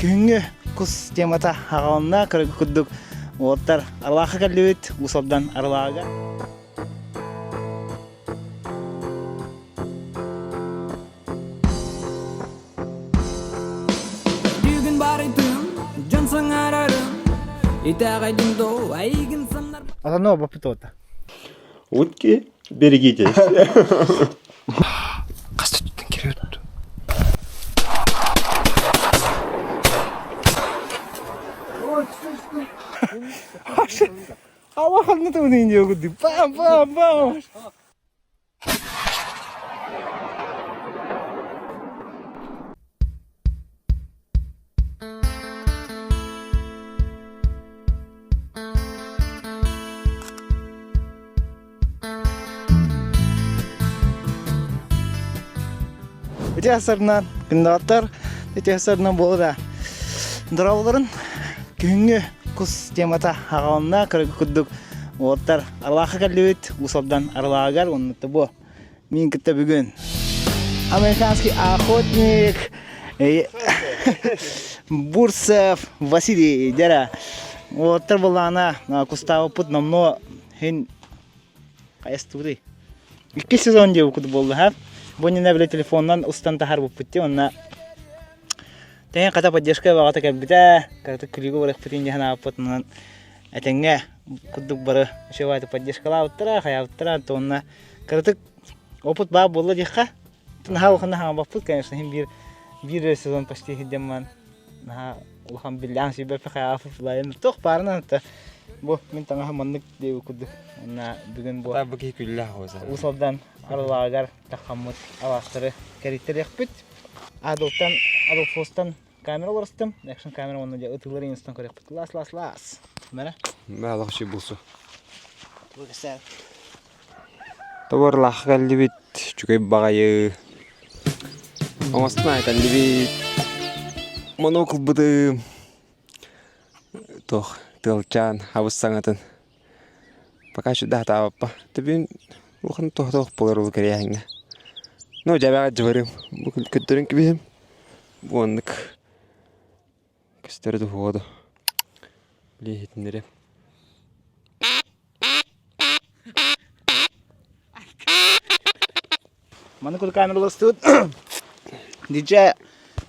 Күһүҥҥү кус темата аҕалынна, көрөргө курдук уолаттар Арылаахха кэллибит, Уус Алдан Арылааҕыгар. Бүгүн барытын дьон саҥарарын итэҕэйдим доо эйигин саннар Атаны обоппут уота. Утки, берегитесь. Хас да түттэн кириэт. Аллаханны тугун диэгудди. Бам бам бам. Ити асарынан күндағаттар ити асарынан буолла да дорооболорун күһүҥҥү кус темата аҕалынна көрөргө курдук уолаттар Арылаахха кэллибит Уус Алдан Арылааҕыгар уонна бу мин кытта бүгүн американский охотник Бурцев Василий дьэрэ уолаттар былаана кустаабыппыт номнуо хин хайастыбытый икки сезон диэбиккит буолла ха бу иннинэ били телефонунан устан таһаарбыппыт дии уонна тэҥэ хата поддержка баҕата кэлбитэ кыратык күлүүгэ барыахпытын дии санаабыппыт онон этэҥҥэ курдук бары үчүгэй поддержкалаабыттара хайаабыттара уонна кыратык опыт баар буолла диэххэ наһаа улахан хаҥабаппыт конечно иһин биир биир сезон почти иһирдьэмман наһаа улахан биллээн сүүбэппэ хайааппыт лайын туох баарынан бу мин таҥаһым маннык диэбит курдук уонна бүгүн бу Бу киһи күллээх уоса. Уус Алдан Арылааҕыгар таххаммыт алаастары кэриттэриэхпит. Адылтан Адолфостан камера уларыстым. Экшн камера уонна дьэ ытыылар инстан көрүөхпүт. Лас лас лас. Мэрэ. Мэ алах үчүй булсу. Тугу Тоборлаах кэллибит, үчүгэй баҕайы. Оҥостон кэллибит. Моноклбытым. Туох тыалчаан абыс саҥатын. Пока сюда хатаабаппа. Тэбин улахан туох буолар ол кэрээһиҥҥэ. Ну дьэбэҕэ дьыбарым. Бу көрдөрөн кэбиһим. Бу оннук көстөрө туһуоду. Били иһитиннэрим. Маны курдук камералар устубут. DJI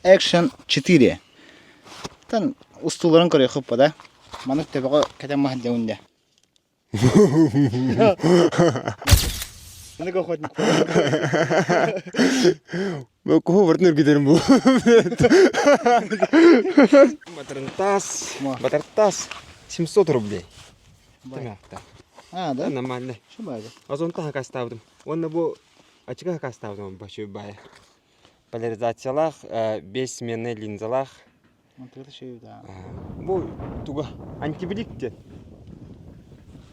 Action 4. Тан устууларын көрүөххүт да. Маннык төбөҕө кэтэн маһын дьэ. Маннык охотник. Куһу бартын үргүтэрим бу. Батарантас, батартас 700 рублей. А, да? Нормально. Что баайда? Озонта хакастаабытым. Уонна бу ачыга хакастаабытым бачы баайа. Поляризациялаах, бес сменный линзалаах. Бу туга антиблик диэн.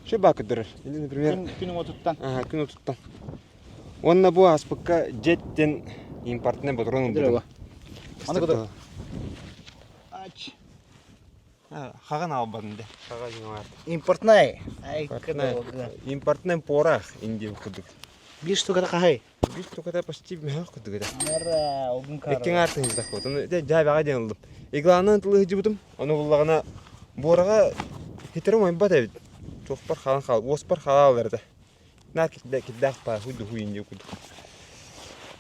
Что баакыдырар? Или, например, Күн отуттан. Ага, күн отуттан. Уонна бу ааспыкка жеттен импортный патрон ылбытым. Аны куда? Ач. Хаҕан аалбатын де. Хаҕа жиҥар. Импортный. Импортный порах индия курдук. Биир штуката хаһай? Биир штуката почти мөһөх курдук этэ. Ара, огун кара. Иккиҥ аартын издах вот. Ону дьаабаҕа диэн ыллым. Иглаанан тылы сылдьыбытым. Ону буллаҕына буораҕа хитерим ойбот эбит. Туохпар хаалан хаал, уоспар хаалар этэ. Наар кирдээх паа хуй хуй индия курдук.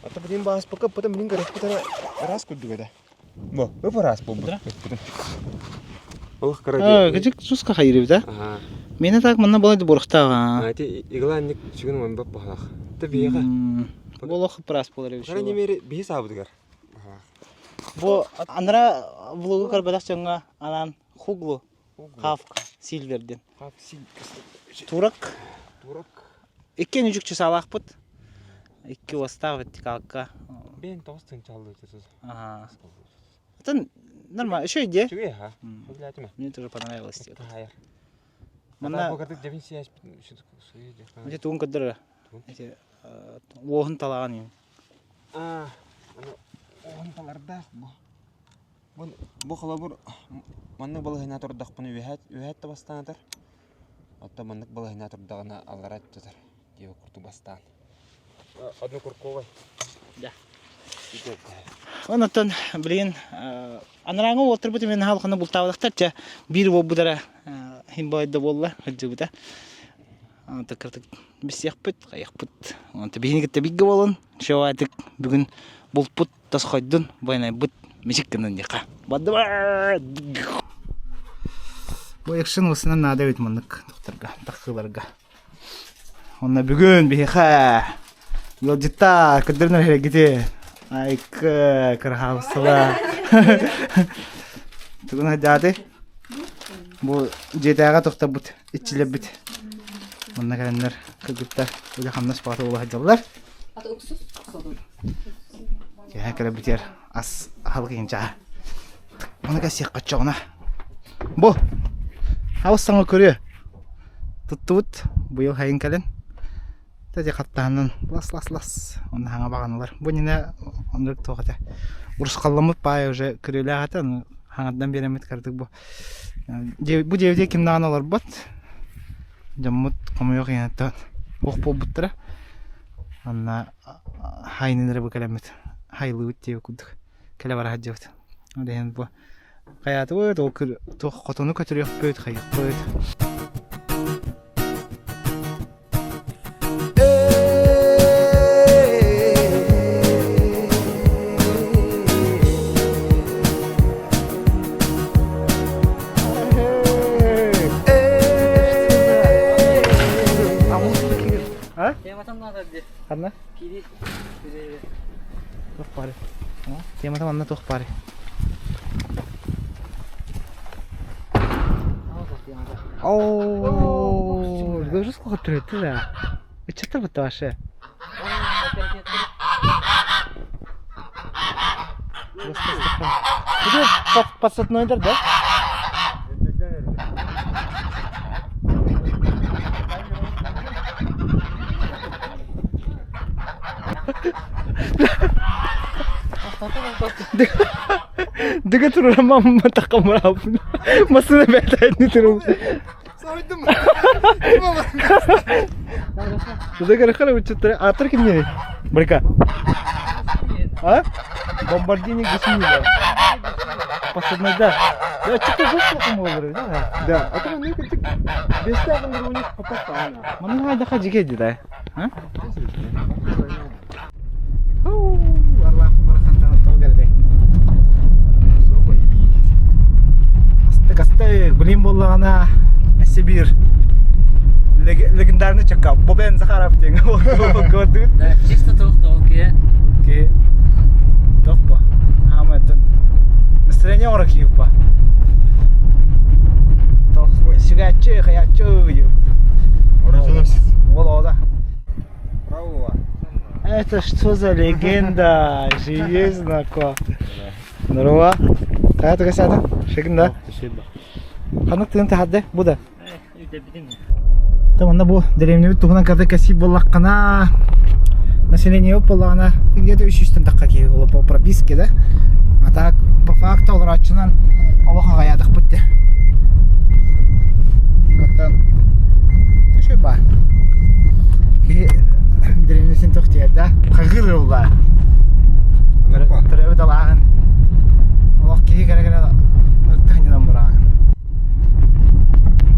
Ата билин бааспакка потом билин көрөппүт ыраас курдук этэ. Бу, ып-ыраас буолбут. Олох кыра. Кыжык суска хайырыбыт а? Мені так манна балайды борохтаах. Ати игланник сүгүн ойбап баһалах. Та биэҕэ. Бу олох ыраас буолар эбит. Крайней мере биһи саабытыгар. Бу анара влогу көрбөтөх дьоҥҥо анаан хуглу хавк сильвердин. Турок. Турок. Икки нүжүкчү саалаахпыт. Икки уостаах вертикалка. Бен тоҕус тыынчаллыы түсүс. Ага. Это нормально. Еще идея. Үчүгэй ха. Мне тоже понравилось. Манна Эти тугун көрдөрөр. Эти уоһун талаҕан юм. Аа, уоһун талардаах бу. Бу холобур маннык балаһыйна турдахпына үөһэт үөһэт да бастаан атар. Оттон маннык балаһыйна турдаҕына аллара түтэр диэбит курдук бастаан. Одну курковой. Да. Онтон билигин анарааҥы уолтарбыт именно халхана бултаабатахтар чэ биир уолбутара иһин бойда буолла сылдьыбыта. Онто кыртык билсиэхпит, хайыахпыт. Онто биһини кытта бииргэ буолун. Шеватык бүгүн булпут тосхойдун, байанайбыт мичик гынан диэххэ. Бардыбар! Бу экшен уосунан наада эбит маннык докторга, тахсыыларга. Онно бүгүн биһиэхэ ыалдьыттар көрдөрүнэр эрэгити айкы кыраһаабыссала тугун хайдааты бу дьиэтээҕи тохторбут иччилэрбит манна кэлэннэр кыргыттар үлэ-хамнас баҕата буола сылдьаллар киэһэ кэлэрбитигэр ас аһылык иһин чааһа Ону кэсиэххэ оччоҕуна. Бу абыс саҥа көрүө туттубут быйыл сайын кэлэн тэти хаттаһанан лас лас лас онно хаҥа баҕаналар. Бу иннинэ оннук туох этэ урусхалламмыт паайа уже көрүөлээх этэ ону хаҥардан биэрэммит кырдык бу бу дьиэбитигэр ким даҕаны олорбот дьоммут хомойуох иһиттэн уох буолбуттара онно хайынын эрэ бу кэлэммит хайылыыбыт диэбит курдук кэлэ бара сылдьыбыт. Ол иһин бу хайаатыбыт, ол туох хотону көтүрүөхпүт, хайыахпыт. А? Ханна? Туох баарый? Темата манна туох баарый? Оо, көрүс көтүрөттү да. Ыччаттар бытта вообще. Где подсаднойдар, да? Дыга турар такамыраппын. Массыына бэйэтэ турар. Сойдум. Туда көрөхөр учуттар аатыр кимнери? Барыка. А? Бомбардиник гусеница. Посадной, да. Да, что-то жестко болар, да? Да, а то мы бестәгын у них попал. Манна хайдаха жиге да? А? Астык блин буоллаҕына өссө биир легендарный чакка Бобен Захаров диэн көрдүгүт? Да, чисто туох окей. Окей. Тохпо. Хаамайтын. Настроение оҥоро киһиппа. Тох сүгээччи, хайааччы. Ол ода. Это что за легенда? Железнако. Здорово. Хайа тугасаата? Шегин да? Ханнык тыын тахадды? Бу да. Та манна бу дэриэбинэбит туһунан ката кэсии буоллаххына население буоллаҕына где-то үс сүүстэн тахха киһи буолла по прописке да а так по факту олорооччунан олох аҕайаатахпыт де оттон үчүгэй баар киһи дэриэбинэтин тохтуйар да хаҕыр ылла төрөөбүт алааһын олох киһи кэрэ-кэрэ ыртаһынньанан бураҕын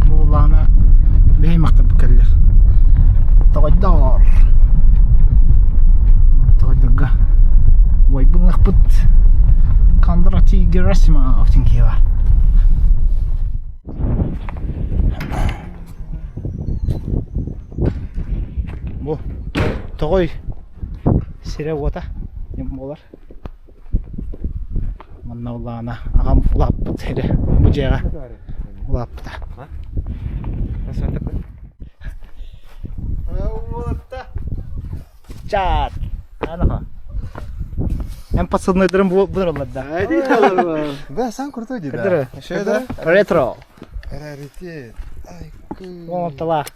Буоллаҕына бэйэм махтарбыт кэллэр. Тоҕойдоор. Тоҕойдорго уойбуҥнахпыт Кондратий Герасимов диэн киһи баар. Бу тоҕой сирэ-уота диэн буолар. Манна улаана аҕам улааппыт сирэ бу дьиэҕэ улааппыта. Чат. Эн пацаннарым бу булар да. Да, сам крутой да. Еще да? Ретро. Раритет. Ай, Оҥотталаах.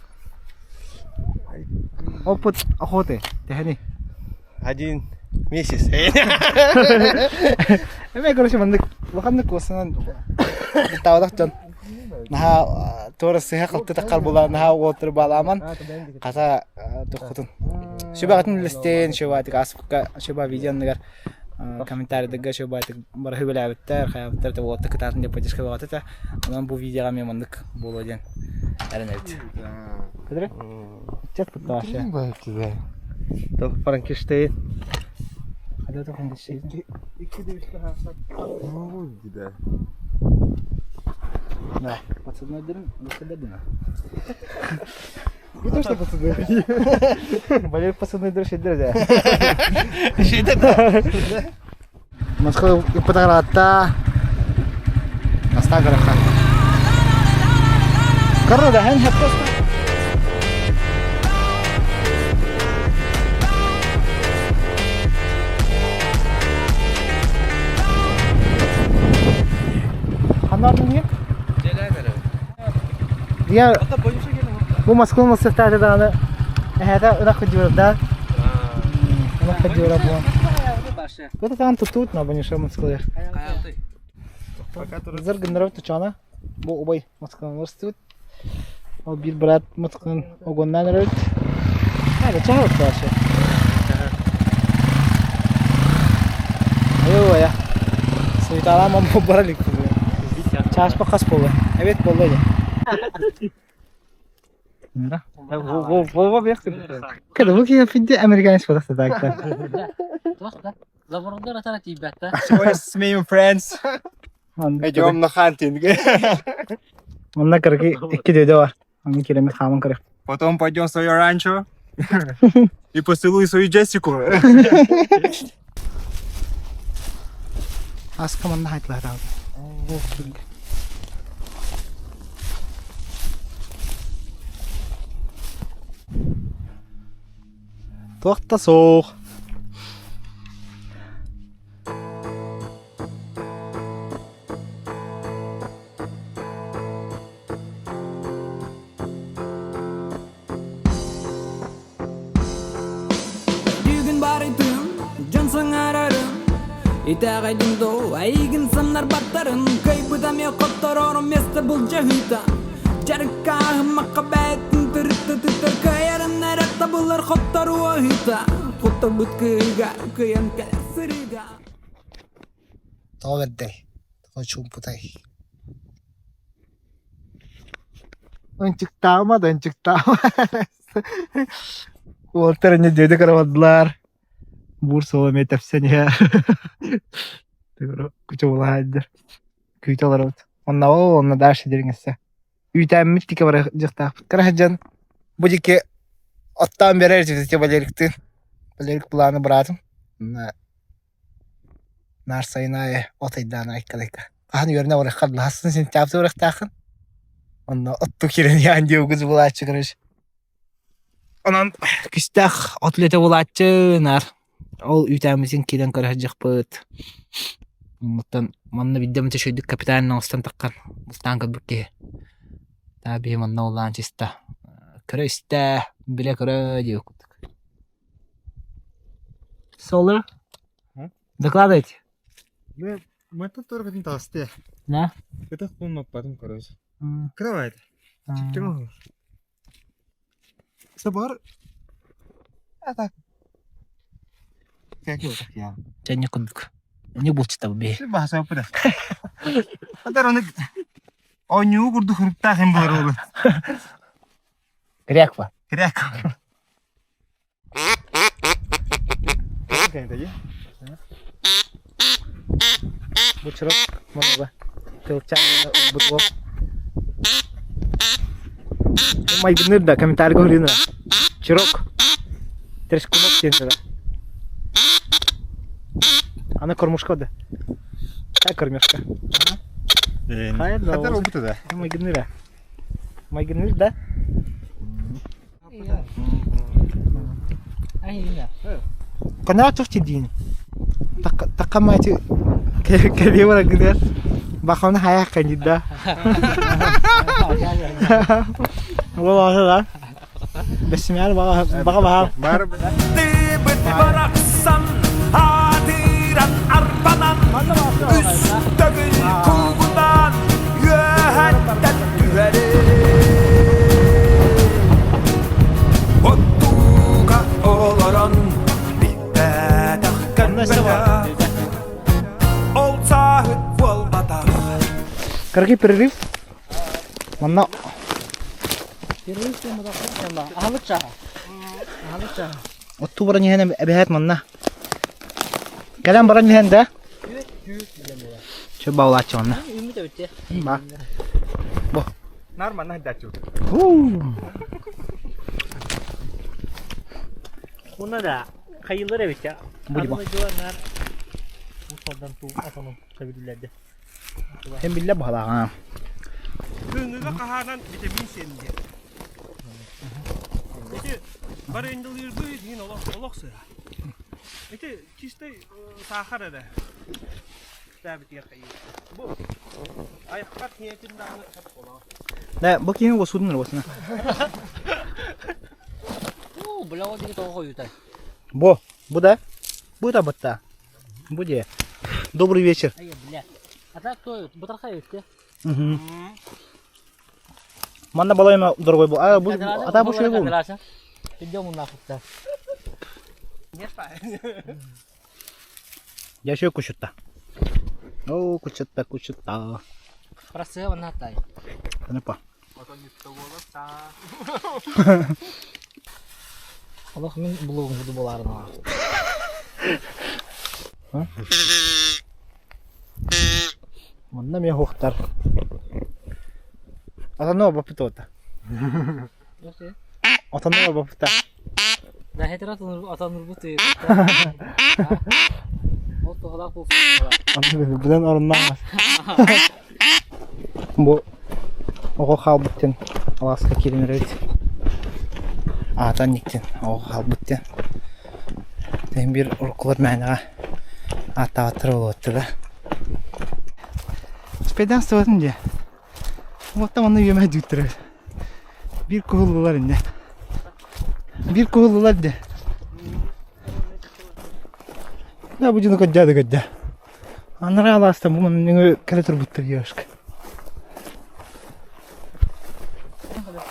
Опыт охоты. Тэһэни. Один месяц. Эмэ короче маннык улаханнык куосанан таабатах дьон наһаа туора сыһа халты таххар була наһаа уолтар баалааман хата туххутун сүбэҕитин үллэстин шөбаатык ааспыкка шөба видеонныгар. Комментарийдарга үчүгэй баайтык бары үбэлээбиттэр, хайаабыттар да уолаттар кытаатын деп поддержка бөҕөтө этэ. Онон бу видеоҕа эмиэ маннык буолуо диэн эрэнэбит. Көтөрө? Чат кытта вообще. Франкенштейн. Хада Франкенштейн. Да, подсадной дырын, дырын. Не то, что подсадной. Валер подсадной дыр шедер да. Шедер да. Москва ипотаратта. Аста гараха. Корро да хэн хаппаста. Ханна Я бу Москва мастертаата даҕаны эһээтэ ынах кырдьыбыт Ынах кырдьыбыра буолан. Кыта таан туттубут на Банюша Москвалар. Зыр гыннарабыт тучана. Бу убай Москваны ыстыбыт. Ол биир брат Москваны огоннаан эрэбит. Ага, чаһы вообще. Айо-ая. Суеталаам бара илик Чааспа хас буолла? Эбет буолла дии. Када бу киһи фидди американец буолах так. Забордар атара тиийбэттэ. Сегодня с моими friends идем на хантинг. Онна кыргы икки дөдө бар. Аны киремит хааман көрөх. Потом пойдем в свое ранчо и поцелуй свою Джессику. Аска манна хайтлаатаҕыт. Туох да суох. Бүгүн барытым, дьон саҥарарым Итэҕэйдим доо, эйигин самнарбаттарын Кыайбытам хотторорум место былдьаһыыта Дьарыккааһыммакка бэйэтин тырытта тыттар Кыайарын эрэ табыллар хотторуу аһыыта Хотторбут кыыга кыайан кэлэр сырыыга Тоҕо бэрдэй, тоҕо чуумпутай. Ынчыктаама да ынчыктаама. Уолаттар инньэ дьиэдэ кырамадылар. Буур суола эмиэ тэпсэн иһэр. Кучубулаһайдыр. Күүтэ олоробут. Онно ол онно дальше дириҥэссе. Үүтээммит тике бара дьахтаахпыт. Кыра сылдьан бу диэки оттоон биэрэр этибит Валериктыын. Валерик былааны быраатым. Наар сайын аайы от ыйдаан айкалайка. Хаһан үөрэнэ барыахха хаһан сентябрь барыахтааххын. Онно оттуу киирэн иһэн диэбиккит булааччы короче. Онон күстээх от үлэтэ булааччы наар. Ол үүтээммитин киирэн көрө сылдьыахпыт. Оннуттан манна биирдэ эмит үчүгэйдик капитальный оҥостон таххан бултаан көрбүт киһи. Таа биһи манна улаан чисто көрө-истэ, билэ-көрө диэбит курдук. Соло? Докладывайте. Мы, мы тут только не толстые. Да? Это полно потом, короче. Кровать. Собор. А так. Как его так я? Чэ, не курдук. Не булчута бу биһи. Баһа опыта. Адар оны Онньуу курдук хырыктаах им буолар ол. Кряква. Кряква. Бу чурок мунуга тылчаан ылбыт уол. Майгынныыр да комментарийга суруйун Чирок. Трескунок диэн да. Аны кормушка да. Хай кормушка. Хай да. Хатар ылбыта да. Майгынныыр Майгынныыр да. Канаа туох диин таккамаати кэлиэ бараргытыгар баханы хайаах да Уол Бэссимээр баҕа баһаам Барахсан аатыран арбанан үс төгүл куугунаан үөһэттэн түһэрин Оттууга олорон билбэтэх көрбөтөх Кыракый перерыв. Манна Перерыв Аһылык чааһа. Аһылык чааһа. Оттуу баран иһэн эбэһээт манна. Кэлэн баран иһэн да. Чө баулааччы манна. Үүммүт эбит Ба. Бу. Нормально дачу. Уна да хайылар эбит Бу бу. Мусордан туу атону сөбүллэрди. Hem биллэ баһалааҕа. Күнгүгэ хаһаанан витамин сиэн диэн. Ити барыандалыырбыт иһин олох олох сыа. Ити чистай саахар эрэ. Тээбитигэр Бу айахпат ниэтин даҕаны сөп буолаҕа. Да, бу киһи уосудун уосуна. Оо, бля, ол диги тоҕо хойутай. Бу, бу да? Бу да бытта. Бу де. Добрый вечер. Ай, бля. А так то бытархай өттө. Манна балайма дорогой был. А, бу, а бу шөй был. Идем нахуй. Я еще кучутта. О, кучутта, кучутта. Просева натай. Тыныпа. Олох мин блогум буду боларына. Манна мен хуохтар. Атаноо баппыта. Атаноо баппыта. Да хетер атанырбыт. Ол тоҕолоох буолсун. Билэн оруннаах. Бу оҕо хаалбыт диэн алааска киирэн эрэбит. Аатан диэн оҕо хаалбыт диэн. Тэн биир уруккулар мээнэҕэ ааттаабаттара буолуоттара. Спайдан сыбатын дьэ. Уоттан манна үөмэ дүүттэрэ. Биир куһуллулар иннэ. Биир куһуллулар дьэ. Да бу дьону көрдөө да көрдөө. Анараа алаастан бу манныгы кэлэ турбуттар девушка.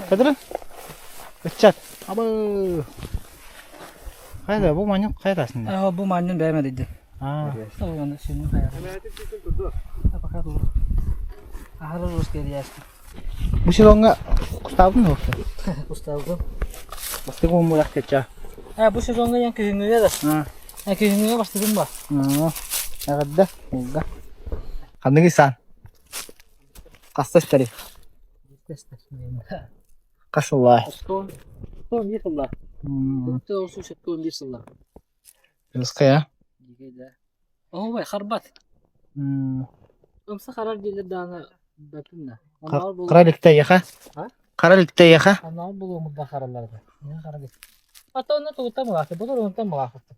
Кадырын? Ыччат. Абы. Хайда бу манньык хайдасында? Аа бу манньын бэйэм эдийдим. Аа. Ол сүүнүн хайа. Аһары рус кэлиэстим. Бу сезоҥҥа кустаабытын уопса? Кустаабытым. Бастакы уон кача. Ээ бу сезоҥҥа диэн күһүҥҥүгэ да. Ээ күһүҥҥүгэ бастыгым ба. Эҕэрдэ, уолга. Ханныгый саан? Хаста истэрий? Хас сыллаай? 11 сыллаах. 911 сыллаах. Русская? Оһуобай харбат. Ымса харар дииллэр даҕаны баппын да. Хара иликтэйиэхэ? Хара иликтэйиэхэ? Анал булуомурда хараллар этэ. Ата онно тугуттан мылаахты, бу туругунтан мылаахыттым.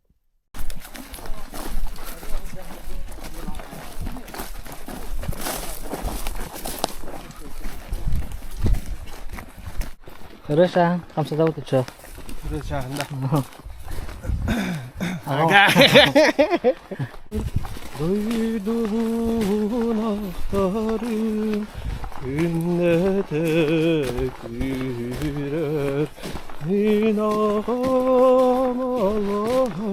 Ырыа шааһын хамсатабыт учуо. Ырыа шааһында. Дойдубун ахтарым, күннэтэ күүрэр, мин аҕам алаһа,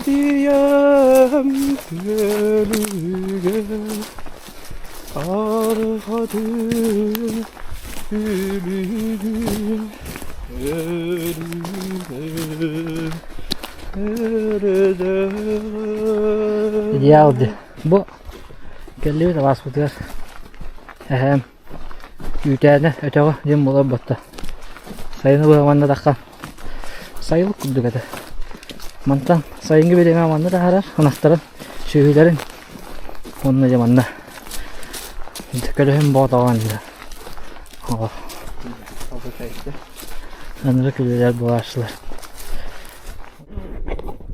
Тэбиэм күөлүгэр арҕатын күлүгүн Идеал дии. Бу кэллибит алааспытыгар эһээм үүтээнэ өтөҕө диэн буолар буотта. Сайыны быһа манна таххан сайылык курдук этэ. Мантан сайыҥҥы бириэмэ манна таһаарар ынахтарын, сүөһүлэрин уонна дьэ манна көлөһүн боотоҕон дьэ. Оҕо. Аныгы күлүүлэр буолааччылар.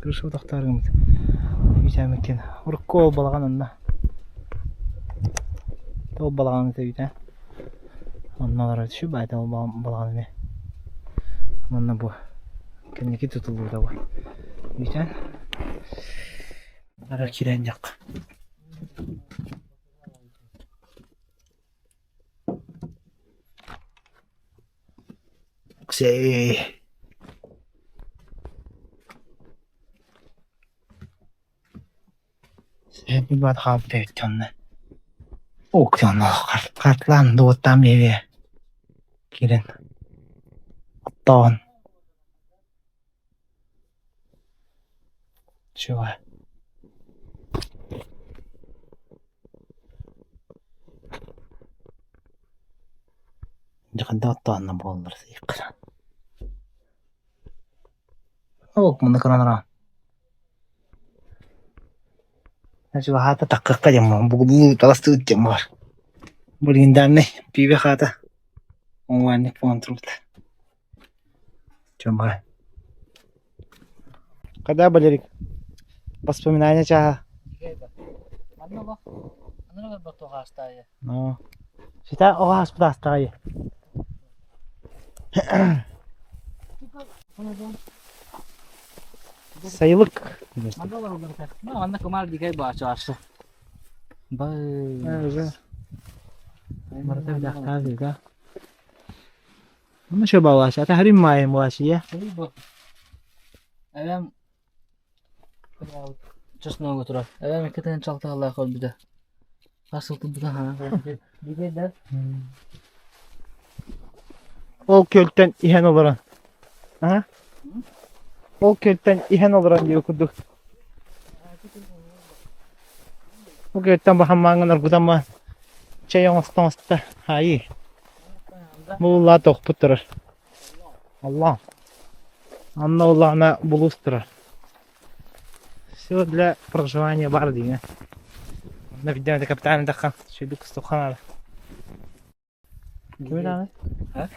Крыша утахтааргыммыт. Үүтээмиккин. Урукку ол балаҕан онно. Ол балаҕан этэ үүтээн. Онно олорор түшү баайта ол балаҕан эмиэ. Манна бу кэнники тутуллубута бу. Үүтээн. Ара киирэн дьахха. Оксей. Сэһэн баат хаалбыт эбит онно. Уксанох картлаан дуоттаам диэбиэ киирэн оттоон Чего? Дьэ оттоонно буоллар сыйыккынан. Ол муну кыранара. Чугаһаата таккакка дьоммун бугулуу таластыыт дьон баар. Бу легендарный пиибэ хаата онлайннык буолан турбута. Чума. Когда Валерик? Воспоминания чааһа. Манна олох анараа барбат аастаайа. Ну, сита оҕо ааспыт аастаҕай. Сайылык. Манна кумаар дикэй баачы аасы. Бай. Барыта билэхтаах да. Ну что балаша, это харим маем балашия. Эбэм чесногу турар. Эбэм иккитин чалтаалаах өлбүтэ. Хас сылтыбытын хаан Дикэй да. Ол күөлтэн иһэн олорон. А? Ол күөлтэн иһэн олорон диye курдук. Бу күөлтэн баһаммааҥҥын оргутамма чэй оҥосто оҥосто хаайыы. Бу тохпут турар. Аллах. Анна улаана булуус турар. Все для проживания бар диҥэ. Онно видимо капитан даххан сүйдүк кустуххан Кими даҕаны?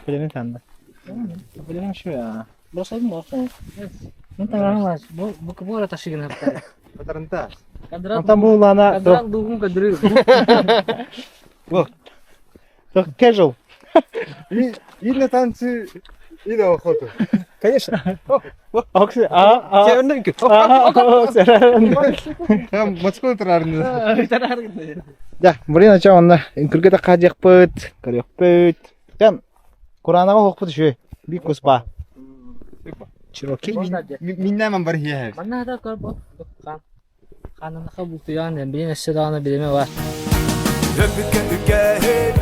Билэмин таанда. Билэмин şu ya. Босайым босайым. Мен таҥараҥ бу бу кыбыра ташыгын хаптар. Батарынта. Онтон бу улаана Кадрат дугун кадры. Бу. Casual. И на танцы, и на охоту. Конечно. Окси, а, а. А, Москва турарны. Да, блин, ача онна үҥкүргэ да хаадьахпыт, көрүөхпүт. Тэн кураанаҕа оһохпут үчүгэй. Биир кус баа. Чироки. Миннәман бар хиэһэ. Манна да көр бу. Хан. Ханнаха бултуйаан билин өссө даҕаны билимэ бар. Өбүкэ үгэһин,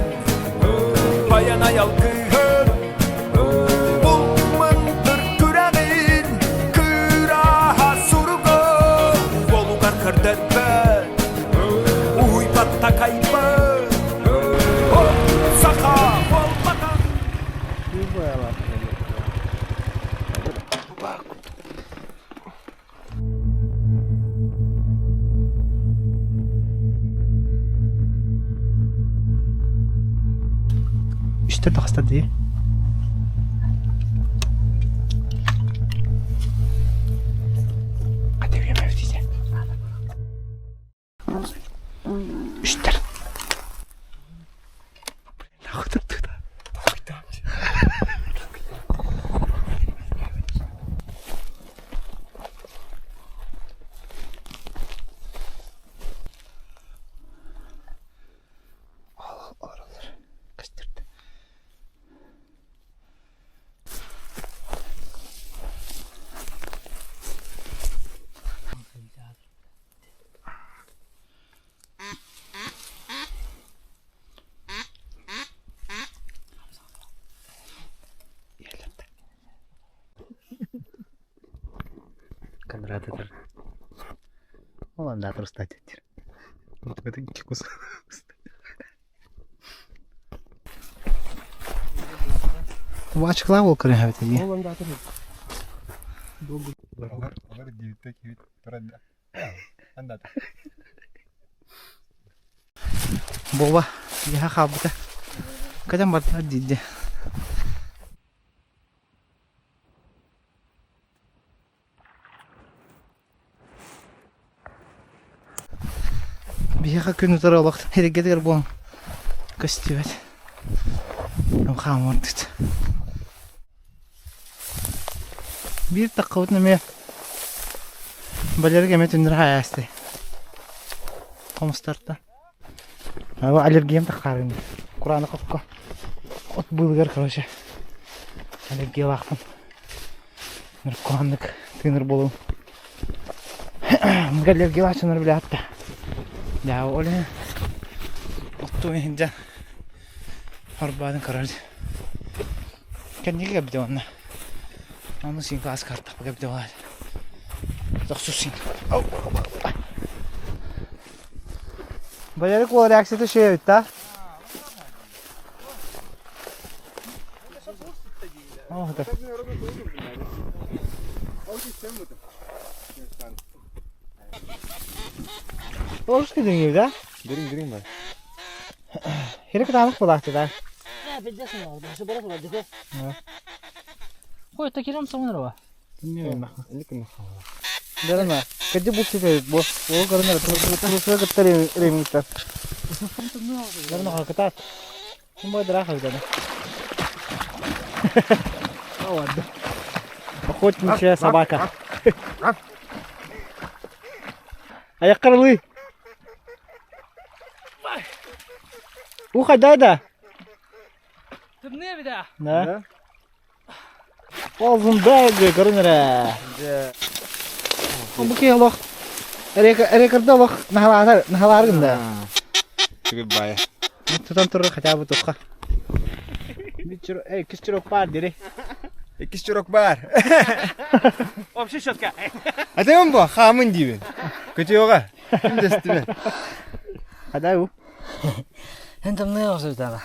баян айалгыһын, Бул мындыр күрэҕин, кыраһа суругун, Уолугар көрдөрбөт, уһуйбат такайбыт, От саха буолбатах. Үстэр тахста дии. Үстэр. Олороллор. Көстөрдө. Кондратов. Ол устать Бачкалаа ол көрөн эбит дии. Олар диэбиттэ киһи туран да. Андата. Буоба дьиһэ хаалбыта. Кэтэн бардылар диирдэ. Биһиэхэ күн утары олох эргэтигэр буолан көстүбэт. Хаамырдыт. Биир таххабытын эмиэ Валерий эмиэ түннэр хаайаасты. Хомустарта. Аллергиям таххаарыын. Курааны хокко. От быылыгар, короче, аллергиялаахпын. Наркоманнык тыынар буолуум. Аллергиялаах дьоннор билээт да. Даа, ол Оттуу иһирдьэ хорбоотун көрөр. Кэнники кэбдэ уонна. Ону син класс картапа кэбдэ бар. Тохсус син. Валерий куол реакцията шеют, да? О, да. Олус кыдыҥ да? Дөрүн дөрүн бар. Хири кытаанах буолаахты да. Қой, такирам самын Дөрөмө. Кэдди бу сите бу. Ол көрүнөр турусуга кытта ремиттер. Дөрөмө кытаат. Ким бу дыраах эбит Охотничья собака. Аяққар ылыы. У хайда да? Тымныы эбит аа. Да. Ползунберг көрүнэрэ. Бу киһи олох рекорда олох наһалаатар наһалааргын да. Түгү бая. Тутан турар хотя бы тухха. Эй, кис чурок бар дири. Иккис чурок бар. Вообще четко. Атемин бу хаамын диибин. Көтүөҕэ. Ким дэстибин. Хадай у. Эн тымныы оҕусутаҕа.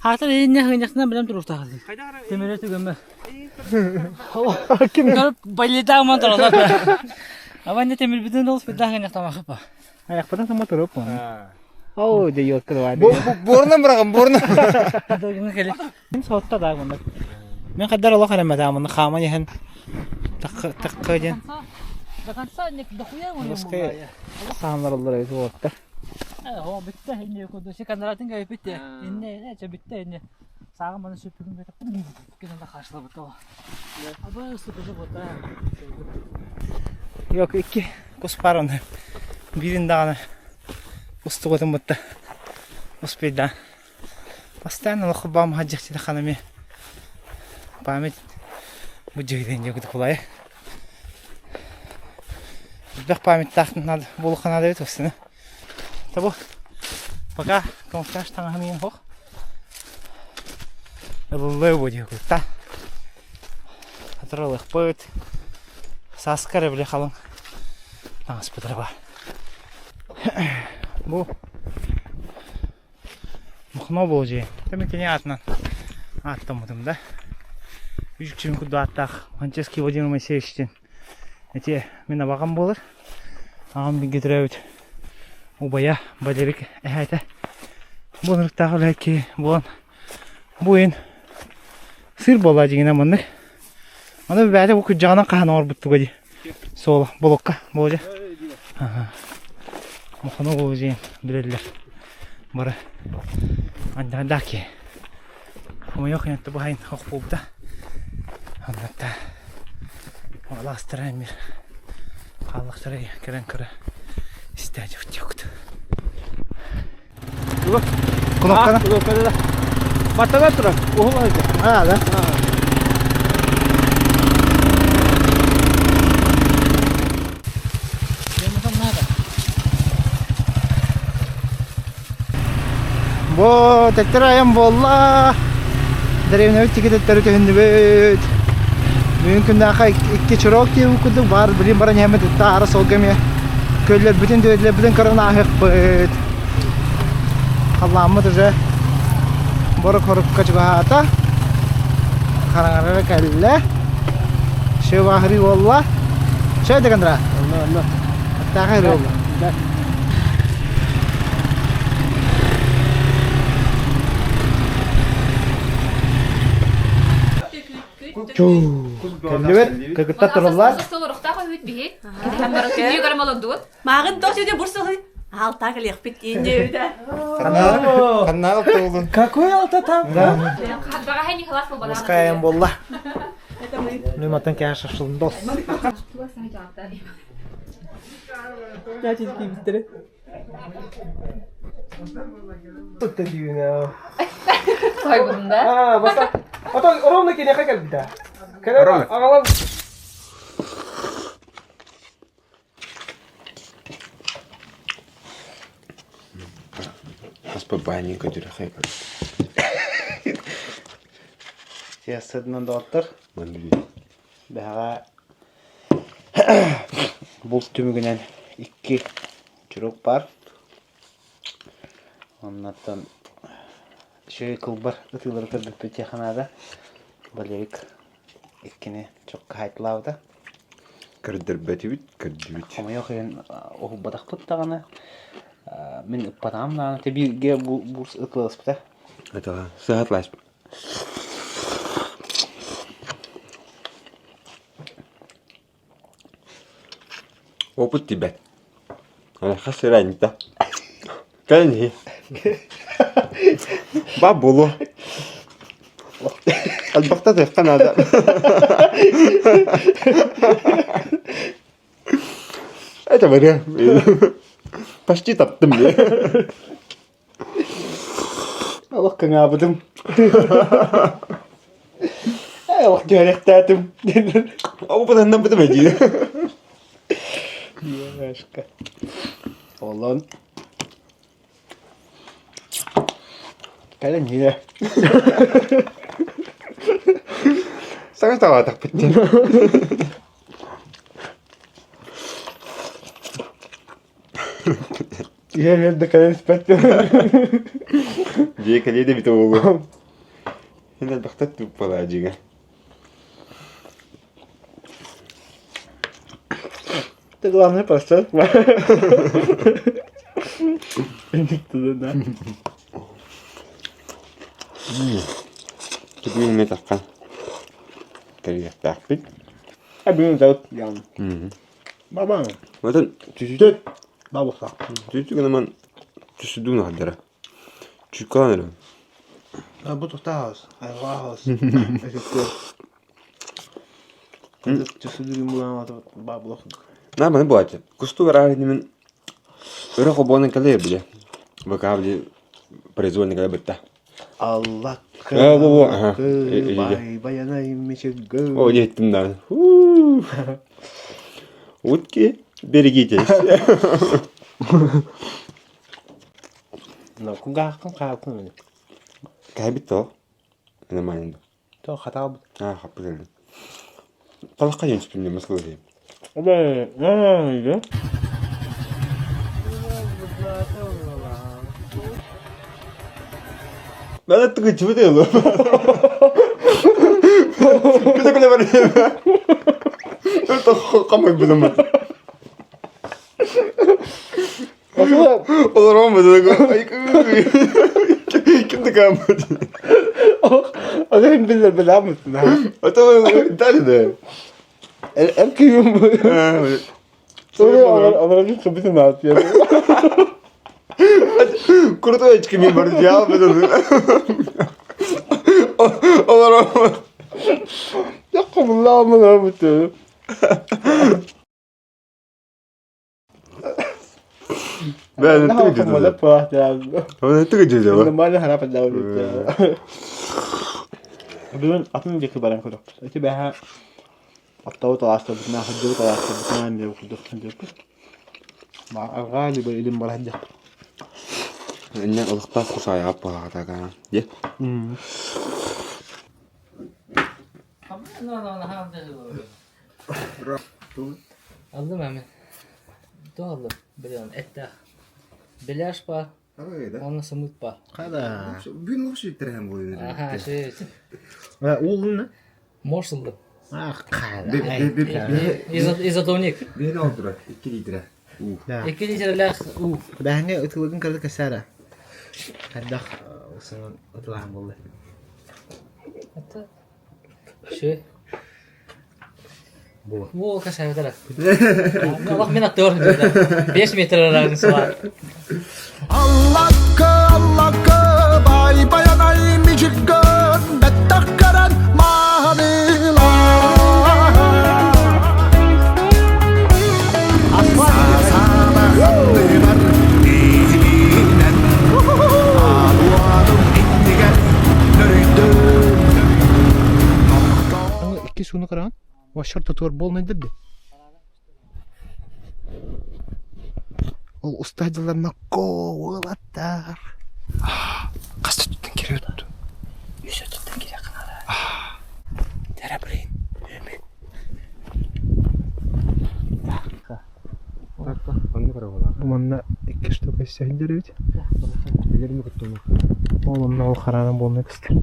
Хаатар иһиннэ хыынньахтынан билэн туруохтаахын. Тимире түгэммэ. Ким? Балетааман туралар. Абанне тимирбитин олус битаа хыынньахтамахыпа. Аяқпытан сама туруп. Оо, де ёлка давай. Буорунан быраҕын, буорунан. Догына кели. Мин соотта да мында. Мен каддар олох эрэмэтэ мында хааман иһэн такка такка диэн До конца не дохуя Русская сааннараллар эбит уоттар. Оо, бүтте инне кудуси канаратын кайпитте. Инне эче бүтте инне. Саагын маны сүппүгүн бете кенен каршылап бутта. Аба сүппүгү бутта. Yok икки кус бар оны. Бирин даҕаны устугутун бутта. Успейда. Постоянно лохубам хаджахтида ханами память бу дьиһиден дьэ кулай. Элбэх памяттаах надо буолуохха наада эбит устуна. Табу пока камуфляж таҥаһым иһин суох. Ылыллыа бу диэки кутта. Атыралыахпыт. Сааска эрэ били халыҥ таҥаспыт эрэ баар. Бу Мохно буолдьуйа. Тэмэ кини аатынан ааттаммытым да. Үс күн курдук ааттаах Франческий Владимир Моисеевич диэн ити мин абаҕам буолар. Аҕам бииргэ төрөөбүт убайа Валерик эһээтэ. Бу ынырыктаах үлэһит киһи буолан бу ыйын сыыр буолла дьиҥинэн маннык. Аны бэйэтэ бу күрдьэҕинэн хаһан оҥорбуттуга дии. Суола болокка буолдьа. Мохоно буолдьуйан билэллэр. Бары андаандаах киһи. Хомойуох иһин баһайын ох буолбута. Оннукта алаастара эмир хааллахтара кэлэн көрө истээдьи бутчукут. Кнопканы? Кнопканы да. Баттана турар. Уһун сылдьар. А, да? Бу төттөрү айан буолла. Дэриэбинэбит тики төттөрү түһүннүбүт. Бүгүн күннээхэ икки чурок диэбит курдук баар билин баран иһэммит ытта аара суолга эмиэ көллөрбүтүн дүөдүлэрбитин көрөн ааһыахпыт. Халлааммыт уже борук-хорукка чугаһаата. Хараҥарара кэллэ. Шөбаһырыы буолла. Шөй дегендра. Онно, онно. Аттааха ырыы буолла. Да. Кэллибит, кыргыттар тураллар. Мааҕын тоқ жерде бурсалый. Алта кэлиэхпит инде Ханнаҕа туолун. Какой алта там? Да. Мускаем буолла. Миматтан кэһэ шашлындос. А, баста. Ото ровно кинеха кэлбитэ. Кэлэр Ровно. аҕалан Хаспа баанньыка дьүрэхэй Сиэссэдинэн доҕоттор, бэһэҕэ булт түмүгүнэн икки чурук баар. Оннуттан үчүгэй кылбар ытыылары көрбүппүт диэххэ наада. Валерик иккини чокка хаайталаабыта. Көрдөрбөтүбүт, көрдүбүт. Хомойуох иһин уһулбатахпыт даҕаны. Мин ыппатаҕым даҕаны ити бииргэ буурс ытыласпыта. Это сыһатласпыт. Опыт тибет. Хас сыраньта. Кэлин Ба буолуо. Албакта тыахха наада. Это вариант. Почти таптым. Олох кыҥаабытым. Ээ, олох түһэрэхтээтим. Опытаннан бытым эдии. Девушка. Олон. Кэлэн иһэ. Саҥа таҕаатахпыт диэн. Иһэр да кэлэн испэт. Дьиэ кэлиэ да эбитэ буолуо. Эн элбэхтэ туппалаа дьиҥэ. Это главное просто. Да. Бүгүн эмиэ таххан кэлиэхтээхпит. А бүгүн зовут Ян. Баба. Отон түсүтэ Бабуса. түсү гынан түсүдүн аһдара. Чукан эрэ. А бу тутаас, айваас. На маны буолааччы. Кустук арааһын өрө хобуонан кэлэр бile. ВК били произвольный кэлэ бытта. Аллакка Э, во, во, ага. бай баянай мечеге. О, еттим да. Утки, берегитесь. Но кугааххын хаалкын Кэбит то. Нормально. То хатаабыт. А, хаппыт эле. Талакка жөнсүптүм мен Москвада. 나는 또 집에 요 그래 그래 말이야. 또 까먹 무슨 말. Олорон Ким такая Алейм биллер билэммит. Это дали Эркийим. Олорон кыбытын аатыйа. Крутой очки мен бар я Олорон. Яккумулла буту. Бәне түгел. Түгел. Бүгүн атын диэки баран көрөхпүт. Ити бэһэ оттоу талаастарбытына сылдьыбыт алаастарбытына эмиэ курдук сылдьыбыппыт. Арҕаа либо илин бара сылдьыахпыт. Иннэ олохтоох кусаайаҕа буолаҕа дии. Аллым эми. Туох аллым? Билиэн эттээх. Беляш бар, уонна сымыыт бар. Хада. Бүгүн олох сүттэрэһэн буолуо. Аха, ши. Уулунна? Морс ыллым. Ах, хада. Изотоник. Биһиги олдура, 2 литра. Уу. 2 литрэлээх уу. Бэһэҥҥэ ытылыгын кытары кэсээрэ. Хайдах усунан ытылаһан буолла. Это ши. Бу кэсээбэтэрэ. Олох мин аттыгар сылдьыбыта. 5 метр разница баар. Аллакка, аллакка, бай баянай мичиккын, бэттэх көрөн маанылаа. Саасаабахтыбар иһинэн, аалуадым иннигэр нөрүйдүм. Икки сууну караан. Вашар тотуор буолнайдар дии. Ол устаадьыларына коолаттар. Хас өттүттэн кириэт? Үс өттүттэн кириэххэ наада. Дэрэ блин. Үөмү. Оннук эрэ буолар. Бу манна икки штука сиһиллэр эбит. Билэрми куттанар. Ол онно ол хараанан буолна көстөр.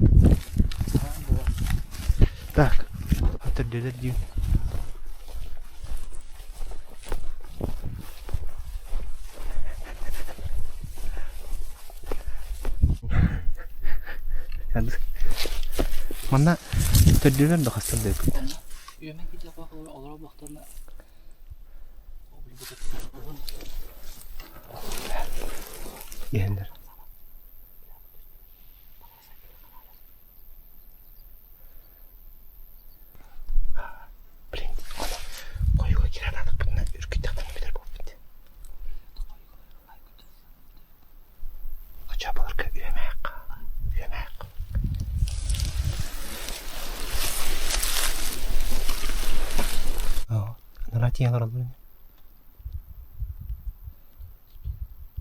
Так, төрдүлэр диин. Манна төрдүлэр да хастар да эбит. Үөмэн киирдэх олоро буохтарына Иһэннэр. Блин, ону хойуга киирэн аатахпытына үргүттэхтэринэ билэр буолбут. Оччо былыргы үөмээх, үөмээх. Анараа тиийэн олороллор ини.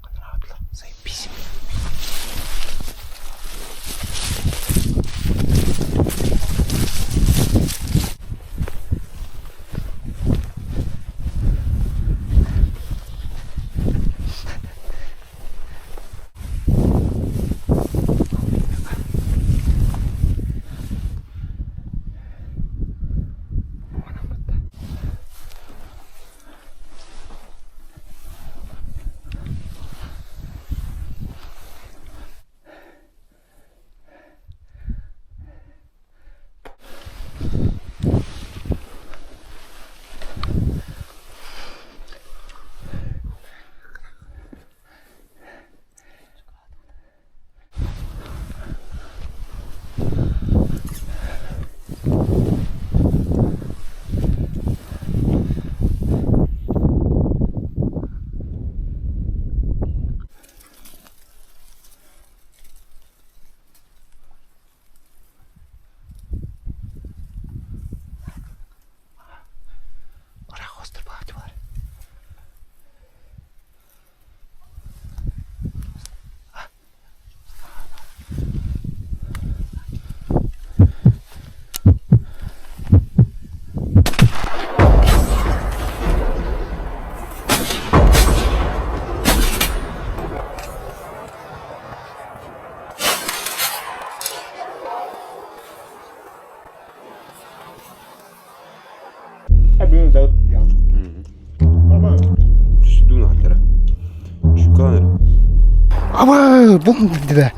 Анараатылар, заебись. Ыраах остр баатылар. Түсүдүн ааттара. Чуканыр. Аба, бу да.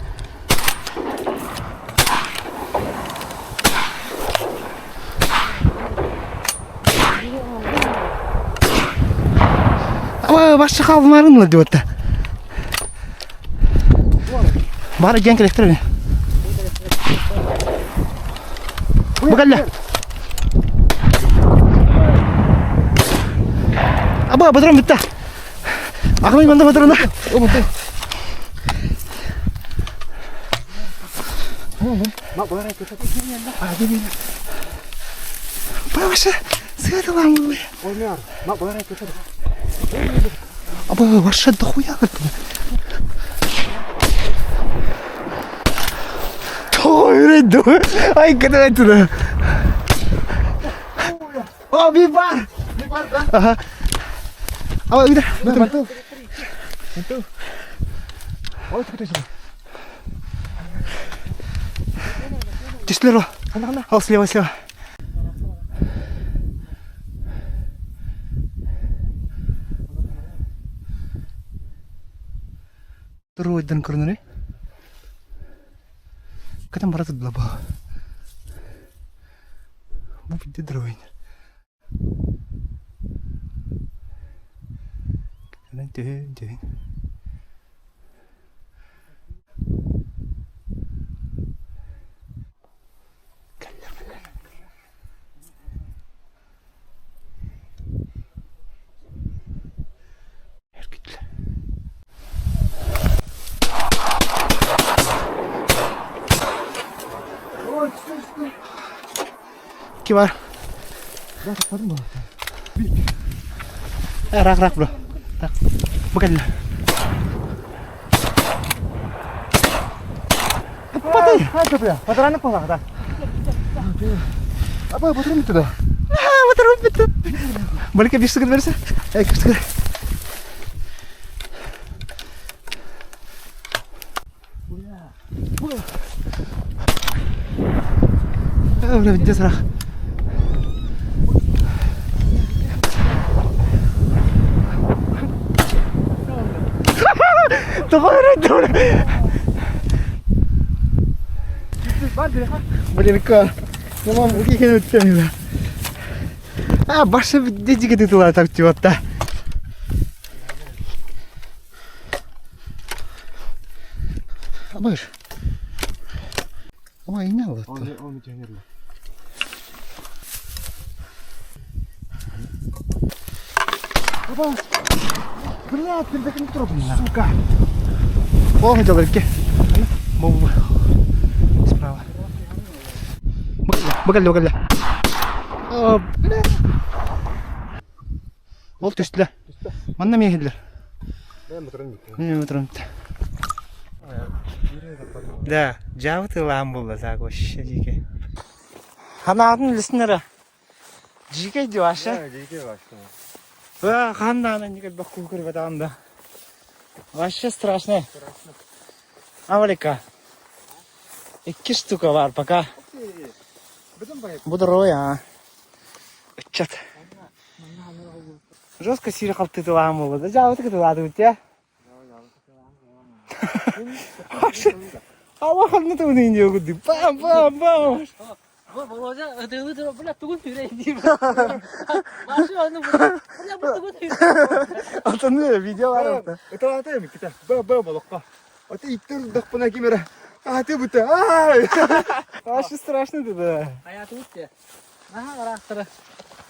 Аба, башчы қалмарын ла деп атта. Бары ден керектер. Бу кэллэ. Аба, батырам бүтті. Ақылай манда батырана. Баша, сыгырылам. Аба, ваша дохуя. Той, Ай, когда это? О, бибар! Ага. Аба, вида. Түстүлэр Ал слева, слева. Туруйдан көрүнөрүй. Катан бара турдула бу. Бу бидде дровин. Түһүн, түһүн. Кэллэр, кэллэр. Эргитлер. Ки бар? Рак, рак, бро. Рак. Бу кэллэ. Туппатай. Патараны палаҕда. Аба батырым туда. Батырым битти. Балика bir sıkıntı verirse. Ey sıkıntı. Бля, где страх? Блин, Мамам иккен өттем А, башы дедиге тытыла так тиотта. Абыш. Ой, не вот. Блядь, ты не трогай, сука. О, хотел руки. Справа. Бакалля, бакалля. О, бля. Ол түстүлэ. Манна миэхиллэр. Мен Да, жабы тылаан буолла так вообще дьике. Ханаатын лиснера. Дьике дьуаша. А, ханна никак бакку кырбатаанда. Вообще страшно. Авалика. Икки штука бар пока. Буду а. Ыччат. Жестко сири қалтытылаан буолла. Жабы тылаады бутя. Ала ханна тугун инде гуди. Бам бам бам. Володя, ытыгы тура, бля, тугун түрей диир. Башы аны, бля, бу тугун түрей. Атаны видео бар. Ыталата микита. Ба ба балыкка. Аты иттер дакпына кимера. Аты бута. Ай! Вообще страшно да. Hayatı bitti. Aha, arastırı.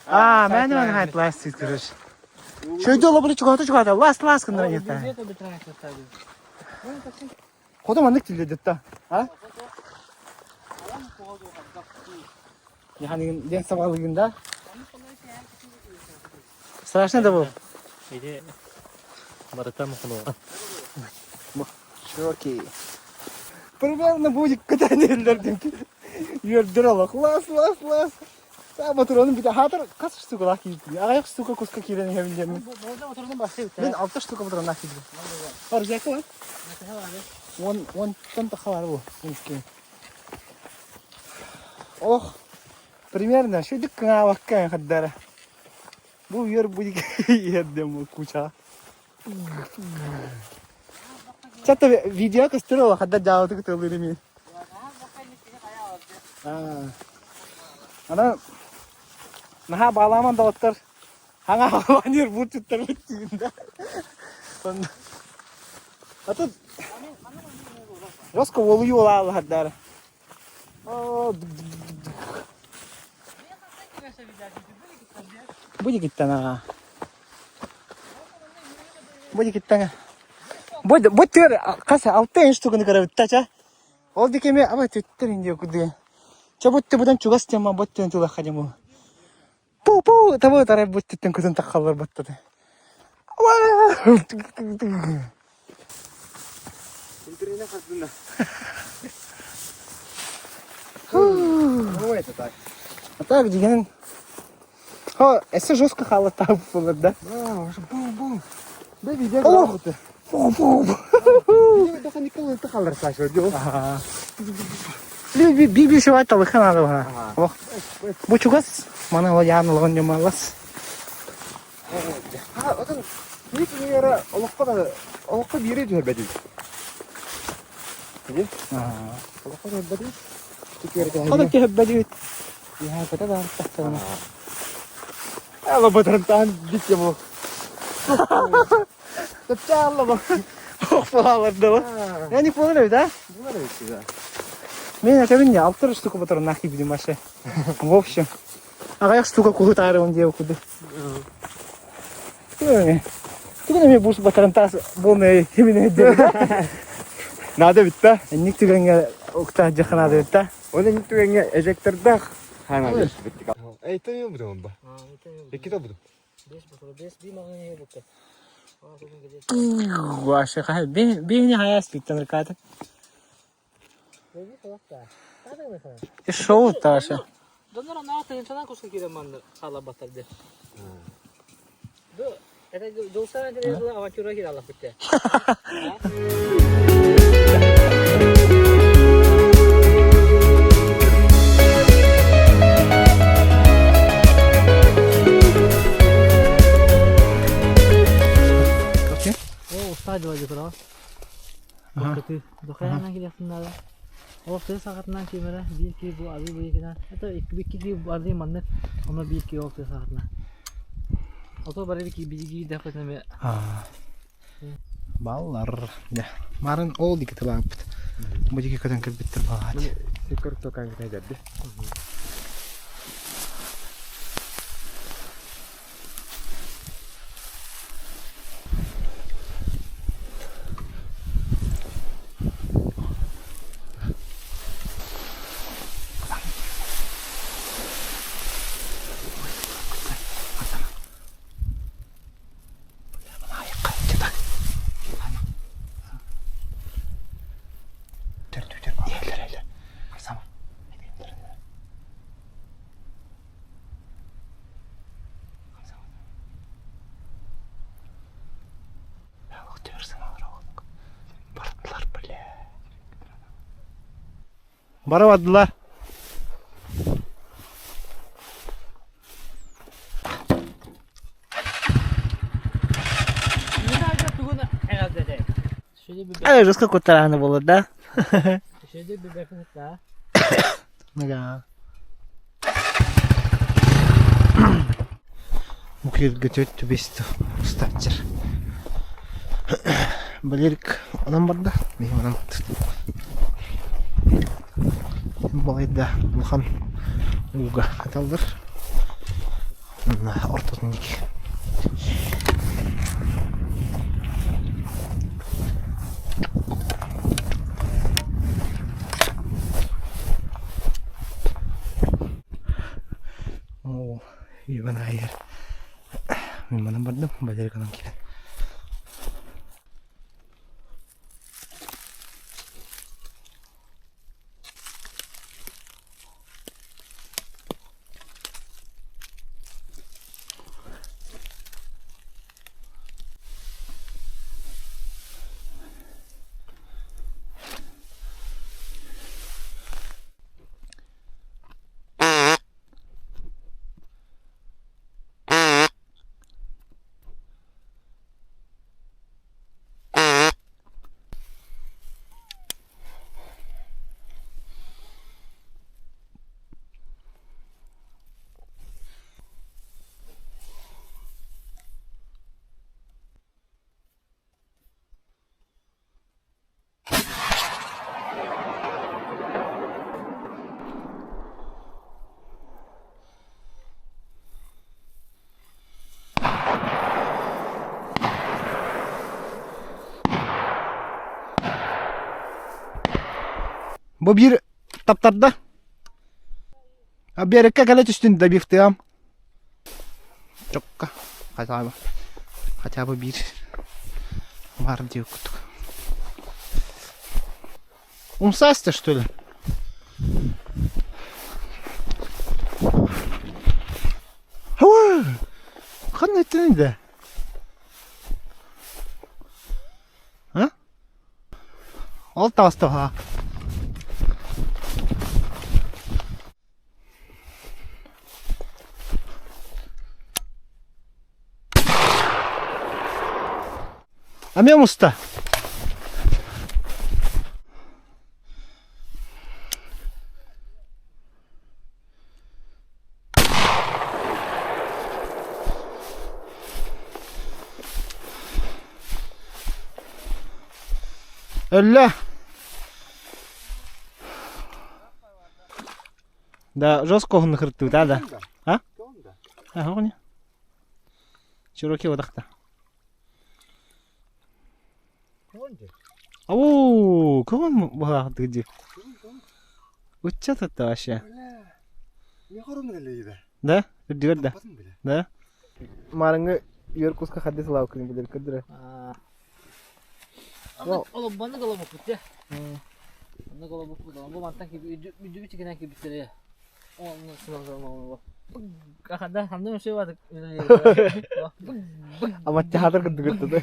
А, мен мен хайт ласт сит короче. Шөйдө лобуну чугата чугата ласт ласт кындыра кетти. Хотом андык тилде да. А? Яханы ден сабалыгында. Страшно да был. Иди. Барыта мухну. Широкий. Примерно будет катанеллер Йөрдүр алах. Лас, лас, лас. Та батыронун бите хатыр кас штука лах кийди. Аяк штука куска кирен хемдем. Мен алты штука батырон лах кийди. Бар жака бар. Он он тон тахалар бу. Ох. Примерно шүдүк кына баккан хаддара. Бу ер будет ердем куча. Чата видео кастырыла хадда жаалты тылырыми. Ана наха баламан далаттар. Хаңа халанер бутуттар бүттүгүндө. А тут жестко олую ола хаддар. Будет ага. Будет ага. Бу бу төр каса алты штуканы көрөбүт тача. Ол дикеме аба төттөр инде куды. Ча бутты будан чугас тема буттын тула хадиму. Пу пу того тарай буттын кызын таккалар баттады. Интернет хаздына. Ой, это так. А так деген. Хо, эсе жестко хала тап болот да. Бум бум. Да видео. Ох! Фу фу. Би би би шуат талыхан ады бана. Ох. Бу чугас мана ол яны жамалас. А, отон кини күнүгэр олоххо да олоххо биири түһэрбэтий. Иди. Олоххо түһэрбэтий. Хода кehбэдит. Я ката да тахтана. Алла батыртан битте бу. Тапчалла бу. Ох, балалар да. Я не понял, да? Булар да. Мен это не алтыр штука батыр нахи бидим вообще. В общем. Ага, штука кухутары он дел куды. Ты мне будешь батырантас болный именно дел. Надо битте. Ник түгенге укта жакынады бит да. Оны ник түгенге эжектордах хана биттик. Эй, ты буду ба. Эки да буду. Вообще, хай, бейни хаяс биттен рката. И шоу Таша. Донор анаа тыһыынчанан куска киирэн манна хаалабаттар дии. Бу это дулсаан авантюра киирэ аллахпыт дии. О, устаа дьыла дьыкыраҕа. Кытыы. Дохайаанан килиэхтин наада. Ол тыа саҕатынан киимэрэ биир киһи бу арыы быйыкынан это икки киһи арыы маннык оно биир киһи ол тыа саҕатынан. Ото бары биһиги эмиэ Баллар. Дьэ, марын ол диэки тылааппыт. Бу диэки көтөн кэлбиттэр балаат. Сиккор токан кытайдарды. Бара бардылар. Ай, жестко куттарааны болор да. Ага. Мукирга төт түбэстэ устааччар. Валерик онон барда, мин онон Балайда улахан ууга аталлар. Ортотун диэки. Оо, Иван айар. Мин манан бардым, Валерик онон киирэн. Бу биир таптарда. А биэрэккэ кэлэ түстүн добивтыам. Чокка. Хотя бы. Хотя бы биир баар диир курдук. Умсаста что ли? Ханна иттин да? А? Ол таҕыста Эмиэ муста. Өллө. Да, жестко уһуннук кырыттыбыт, да? А? А, Чироки одахта. Оу, кого была где? Учат это вообще. Да? Үрдүгэр да? Да? Марыңы үөр куска хадды сылаукын билер көдүрө. Олоббаны голобоппут де. Онно голубуппут, бу мантан үрдүбүт чигинэн киирбиттэрэ. Онно Ханда ханда өсө бадык. Ама театр кырдыгыттады.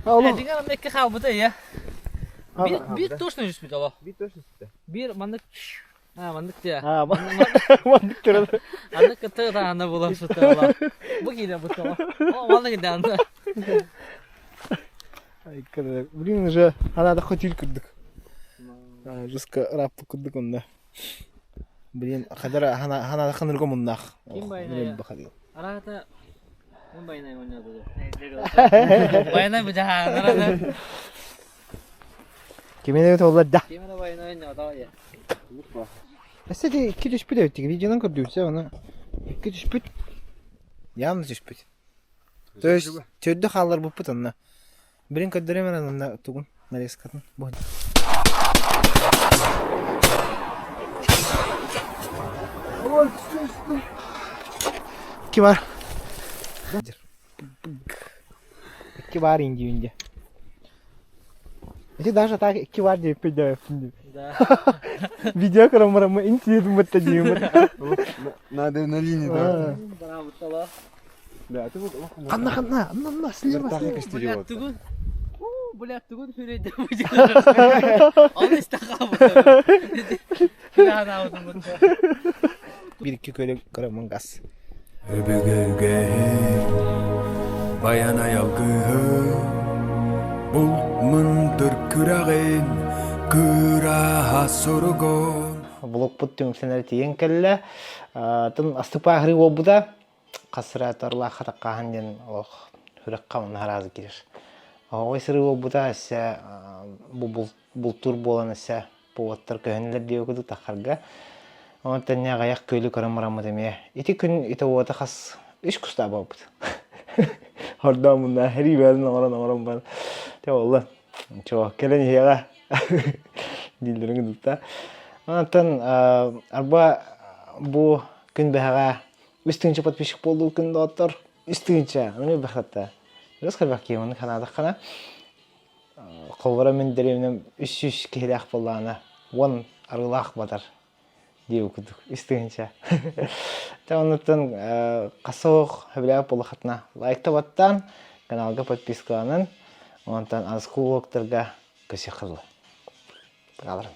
Дигэн анда икки хаалбыта я. Бир бир точно түспүт ало. Бир точно түстэ. Бир маннык А, маннык тиа. А, маннык көрөр. Аннык кытта таана булан сытала. Бу киирэ бу тоҕо. О, маннык дааны. Блин, уже она да хотил курдук. Жестко раппы курдук онно. Блин, хадара хана хана ханырга муннах. Ким байнай? Бахадил. Арата Ким байнай ойнады. Байнай бу жаһаанара. Кимин толлар да. Ким эрэ байнай ойнады я. Өссө ити икки түспүт эбит. Видеонан көрдүбүт оны. Икки түспүт. Явно түспүт. То есть төрдү хаалларбыппыт онно. Билин көрдөрүм эрэ онно тугун нарезкатын. Бу. Икки бар. Икки бар инди инди. Ити даже так икки бар диэппит диэппин Да. Видео көрөн бараммын интиетин бытта диэммин. Надо на линии, да. Барабыттала. Да, ты вот Ханна ханна, анна анна, слева слева. Блядь, тугун. У, блядь, тугун хүрейді бу Оны истаха Бир икки көлө көрөмүн газ. Өбүгөгэһин баян айалгыһын Булт мындыр күрэҕин кыраһа соругун Блокпут түмүктэнэр тиийэн кэллэ. Тын астыпа аһырыы буолбута. Хасыра торлаах хатаккааһын диэн олох сүрэххэ онно араас киирэр. Оҕой сырыы буолбута өссө бу бултуур буолан өссө поводтар көһөннүлэр диэбит курдук таххарга. Онтон не аҕыйах күөлү көрөн бараммыт эмиэ. Ити күн ити уота хас үс кустаа буолбут. Хордоон мунна хэрии бэйэтин оҥорон оҥорон баран те буолла. Чего, кэлэн иһиэҕэ дииллэрин курдук Онтон арба бу күн бэһэҕэ үс тыһыынча подписчик буолуу күн доҕоттор үс тыһыынча ону бэхэтэ Рус хайбах киһи ону ханаадаххына холобура мин дэриэбинэм 300 киһилээх буоллаҕына уон арыылаах батар диэбит курдук үс тыһыынча Тэ оннуттан хасоох сөбүлээбит буоллаххытына лайкта баттаан каналга подпискаланан онтон азку уоктарга көсүөххэ дылы. Таҕаларын.